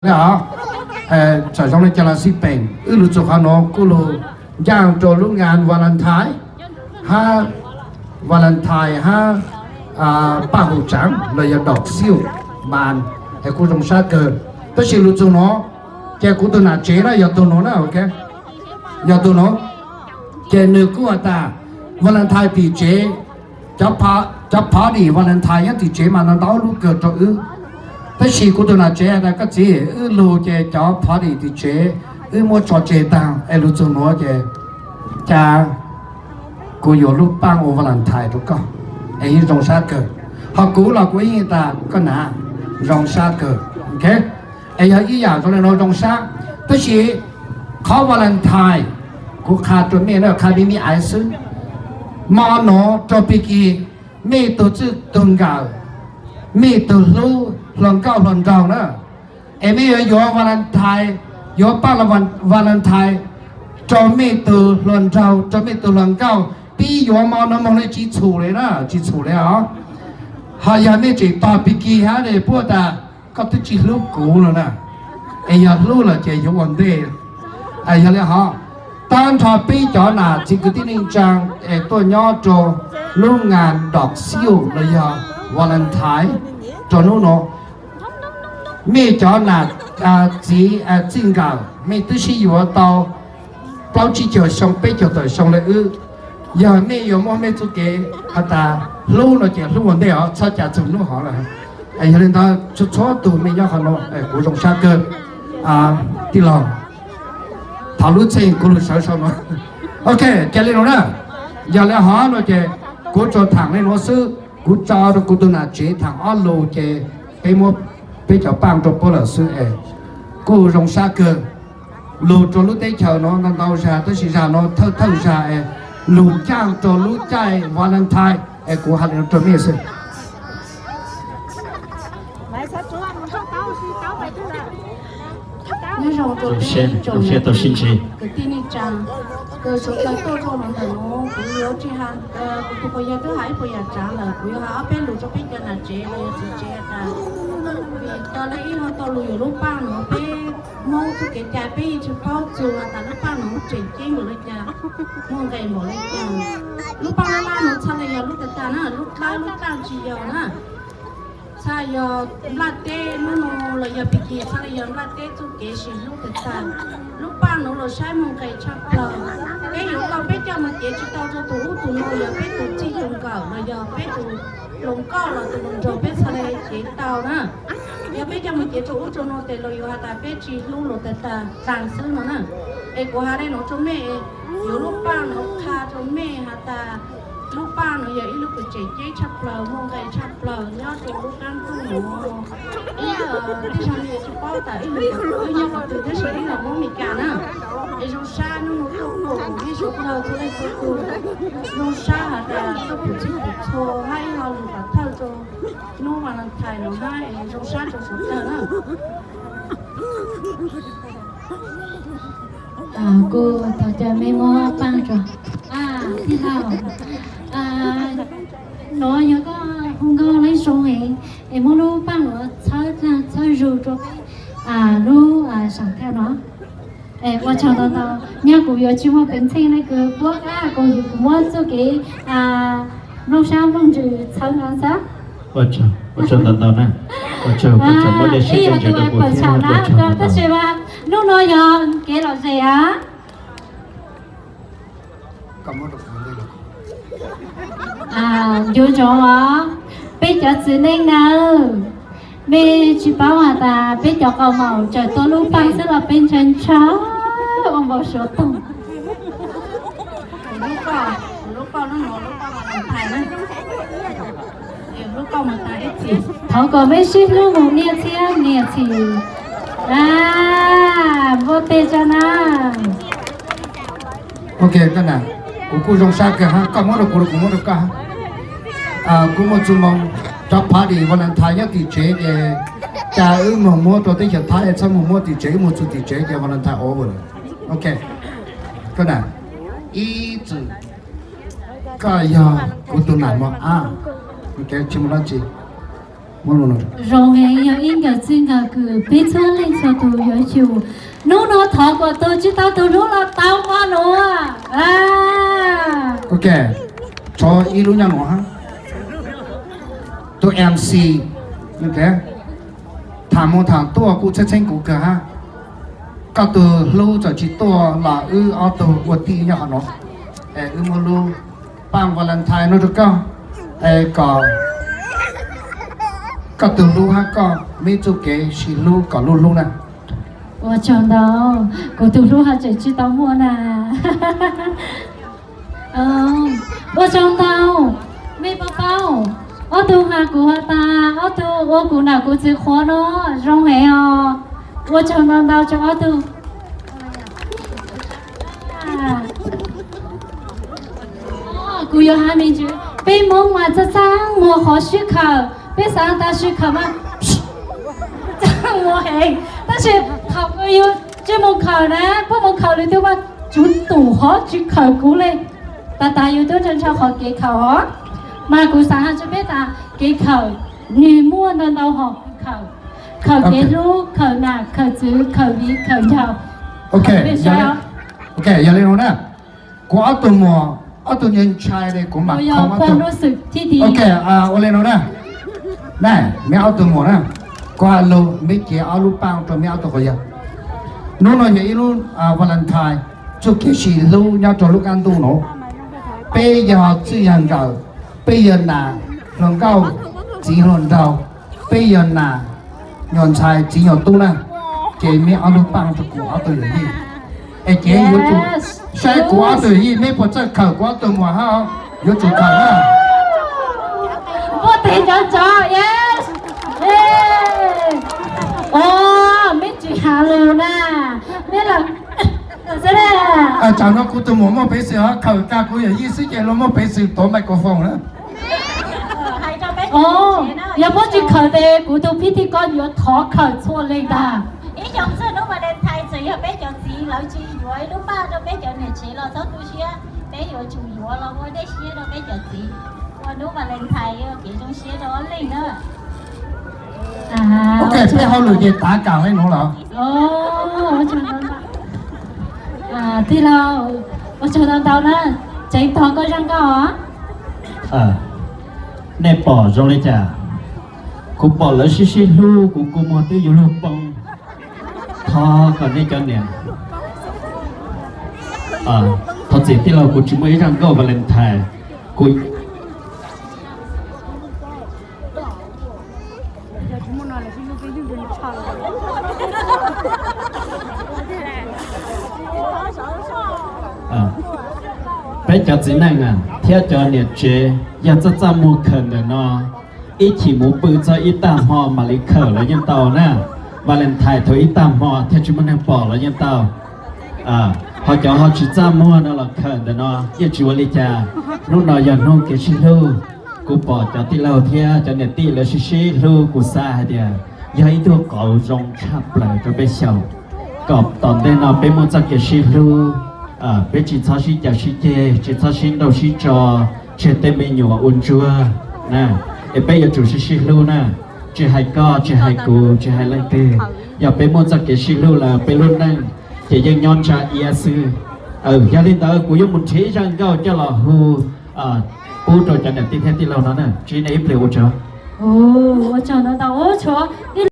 Os, txawm zoo li cas los xij peem, wb lug txug qhov nuav kuj lug ncaaj rua lub ngaa Valentine hab, Valentine hab paj hauv tsaav los yog dog xiuj mas, es kuj zoo sab kawg. Tab sis lug txug nuav, ces kuv tug nam tsev na yog tug nuav na, ok, yog tug nuav. Ces nwg kuj has tas Valentine tim tsev, cov party Valentine nyob tim tsev mas ntau ntau lub kawg rua wb. Tab sis kuv tug nam tsev has tas koj txiv, wb lug ces cov party tim tsev wb muab tso tseg taag es lug txug nuav ces ca kuv yuav lub paaj ua Valentine rua koj, es yeej zoo sab kawg. Ho kuv los kuv yeej tas koj nam, zoo sab kawg, ok. Es yog ib yaam zoo le nuav zoo sab. Tab sis qhov Valentine, kuv qha rua mej na, qha mej mej aiv xwb. Mo nuav rua Piki, mej tug txwj tug nkawm, mej tug hlub hluas nkauj hluas nraug na, es mej yuav yuav Valentine, yuav paaj Valentine rua mej tug hluas nraug, rua mej tug hluas nkauj, pib yuav mo nuav moog le tsi txhum le na, tsi txhum le os. Ho yog mej tseem tog Piki hab le puab tas koj twb tsi hlub kuv no na, es yog hlub los ces yuav ua ntej. Yog le hov, tag nrho peb cov nam txiv kwv tij neej tsaa es tuaj nyob rua lub ngaa dog xiuj los yog Valentine rua hnub nuav, mej cov nam txiv txij nkawm mej twb sib yuav tau plaub tsib caug xyoo peb caug tawm xyoo le wb. Yog mej yuav muaj mej txuj kev has tas hlub no ces hlub ua ntej os, txhob cas txug hnub hov lawm. Yog le ntawd txhua txhua tug mej nyob qhov nuav kuv zoo sab kawg tij laug. Thov lub txheej kuv lug sawv sau nuav. Ok, ca le nuav na. Yog le hov no ces kuv tsuas thaam le nuav xwb, kuv tso rua kuv tug nam tsev thaam ob lug ces peb muab peb cov paaj rua puab lawm xwb es kuj zoo sab kawg. Lug rua lub teb chaws nuav ntau ntau zag, tab sis zag nuav thawj thawj zag es lug ncaaj rua lub caij Valentine es kuv has le nuav rua mej xwb. Nyob zoo rua peb ib tsoom kwv tij neej tsaa, kws suav dlawg tuaj rua nuav ntawm nuav, kuv yuav tsi has, kuv tug quas yawg twb has ib puas yaam tsaav lawm, kuv yuav has ob peb lug rua peb cov nam tsev los yog txiv tsev tas, vim tas le ib ho tau lug yuav lub paaj nuav, peb Hmoob txuj kev cai peb yeej tsi paub txug has tas lub paaj nuav tseem ceeb npaum le caag, muaj nqes npaum le caag. Lub paaj laj laj nuav txhaj le yog lub tag tag na, lub dlawb lub dlaaj tsi yog na. Txhaj yog nplaj teb hnub nuav los yog Piki txhaj le yog nplaj teb txuj kev sis hlub tag tag. Lub paaj nuav los saib muaj nqes tshaj plawg. Peb yuav tau peb coj moog cev tsi tau rua tug ub tug nuav, yog peb tug txij tug nkawm los yog peb tug hluas nkauj los tug hluas nraug peb txhaj le cev tau na. Yog peb coj moog cev rua ub rua nuav tes luas yuav has tas peb tsi hlub luas tag tag taag xwb no na. Es kuv has le nuav rua mej, yuav lub paaj nuav qha rua mej has tas lub paaj nuav yog ib lub kws tseem ceeb tshaj plawg, muaj nqes tshaj plawg nyob rua lub qaab ntuj nuav. Ib, tej zag mej tsi paub tas ib lub nyob qhov twg tab sis ib los Hmoob Amelikas na. Es zoo sab hnub nuav tuaj koom mej suav dlawg txhua leej txhua tug. Zoo sab has tas tuaj pum txhij pum txhua hab ib ho lug pam thawj rua hnub Valentine nuav hab es zoo sab rua suav dlawg na. Kuv thov caw mej muab paaj rua tij laug. Nuav yog koj hu nkauj laib zoo es, es muab lub paaj nuav txhawb txhawb zug rua peb lub saam thawj nuav. Ua tsaug ntau ntau, nyaj kuv yuav tsi muaj peev tsheej le kws puab qab kuv, kuv muab txuj kev nplooj sab nplooj ntsws txhawb no xwb. Ua tsaug ntau ntau na. Ua tsaug, ua tsaug, muab dej siab dej ntsws rua kuv thiab, ua tsaug ntau ntau. Tab sis mas hnub nuav yog kev lom zem a. Ncu ntsoov os, peb cov txiv neej nawb, mej tsi paub has tas peb cov qau maum tsaws tuaj lub paaj xwb los peb ntshaw ntshaw ua npau suav toog. Thov kom mej sib hlub mus niaj txhiab niaj txhis. Npuaj teg tso na. Ok, koj na, kuv kuj zoo sab kawg hab, koj muab rau kuv los kuv muab rau koj hab. Kuv muaj txug moog cov party Valentine nyob tim tsev ces, cas wb moog muab rau teb chaws Thaib, txhob moog muab tim tsev, wb moog txug tim tsev ces Valentine over lawm. Ok, koj na, ib txwm koj yog kuv tug nam mos ab, tsi muaj dlaab tsi. Zoo heev, yog ib nkawm txij nkawm kwv peb txhua leej txhua tus yuav tsum hnub no thov kom tus tsis tau tus hlub los tau qhov nuav. Ok, tso ib lub nyob nuav hab. Tus M C, tham mus tham tuaj kuj txheeb txheeb kuv kawg hab. Koj tus hlub txawm tsis tuaj los wb ob tug ua tij nyob qhov nuav, es wb muab lub paaj Valentine nuav rau koj, es kom koj tus hlub hab koj muaj ib txuj kev sib hlub kom lub hlub na. Ua tsaug ntau, kuv tus hlub ho tseem tsis tau muaj na. Ua tsaug ntau, mej paub paub, ob tug has kuv has tas, ob tug ua kuv nam kuv txiv qhuav no, zoo heev os. Ua tsaug ntau ntau rau ob tug. Kuv yuav has me ntsis, peb Moob mas txaj txaj muag qhov sib khawm, peb xav tas sib khawm mas txaj muag heev, tab sis thaum kws yus tsis mus khawm na, puab mus khawm lwm tug mas tsuv tum hov tsis khawm kuv le. Tas tas yus tub ntshaw ntshaw qhov kev khawm os, mas kuv xav has rau peb tas kev khawm nwg muaj ntau ntau hom kev khawm, khawm kev hlub, khawm nam khawm txwv, khawm viv khawm ncaus. Ok, yog le nuav na, kuv ob tug muam, ob tug nyuag ntshai le kuv mam, ok, ua le nuav na, na meb ob tug muam na, kuv has lug meb cev ob lub paaj rau meb ob tug quas yawg. Hnub no yog ib lub Valentine, txuj kev sib hlub nyob rau lub qab ntuj nuav. Peb yog txij yog nkawm, peb yog nam hluas nkauj txiv hluas nraug, peb yog nam nyuas ntxhais txiv nyuas tub na, ces meb ob lub paaj rau kuv ob tug yawm yij. Es ces yuav tsum saib kuv ob tug yawm yij meb puas txawj khawm kuv ob tug muam hab, yuav tsum khawm na. Npuaj teg nrov nrov, yes. Meb tsis has lus na, meb lam Tsam no kuv tus muam muaj peev xwm ho khawm tag kuv yawm yij xwb ces luag muaj peev xwm tuav microphone na. Yog puab tsis khawm tes kuv tus phib thij koj yuav thov khawm txhua leej tag. Ib xyoo txog hnub Valentine txawm yog peb cov txiv lawv tsis yuav ib lub paj rau peb cov niam tsev los txhob tu siab, peb yuav tsum yuav los ua dej siab rau peb cov txiv, ua hnub Valentine kev zoo siab rau ob leeg na. Ok, peb hauj lwm ces tav kam le nuav lawm. Tij laug, ua tsaug ntau ntau na, tseev tog koj zaj nkauj os. Nej pom zoo li cas? Kuv pom lawv sib sib hlub, kuv kua muag twb yuav luag poob. Thov kom nej cov niam, thov txim tij laug, kuv tsis muaj ib zaj nkauj Valentine. Kuv Peb cov txiv neej thiab cov niam tsev yog txaj txaj muag khawm ntawm no, ib chim mus pw txog ib tag hmo mam li khawm los yeej tau na. Valentine thaum ib tag hmo thiaj tsis muaj neeg pom los yeej tau. Ho cov ho tsis txaj muag no los khawm ntawm no yeej tsis ua li cas. Hnub no yog hnub kev sib hlub, kuv pom cov tij laug thiab cov niam tij lawv sib sib hlub, kuv xav hais tias yog ib tug qauv zoo tshaj plaws rau peb xyaum, kom tom ntej no peb muaj txoj kev sib hlub, peb tsis txhob sib cav sib ceg, tsis txhob sib nrauj sib tso, tseg tej me nyuam ua ntsuag na. Es peb yuav tsum sib sib hlub na, tsis hais koj, tsis hais kuv, tsis hais leej twg. Yog peb muaj txoj kev sib hlub lawm peb lub neej ces yeej nyob ntsab iab xwb. Yog li ntawd kuv yuav mus nrhiav ib zaj nkauj coj los hu pub rau cov niam tij thiab tij laug no na, tsis nej ib pliag ua tsaug. Ua tsaug ntau ntau, tshuav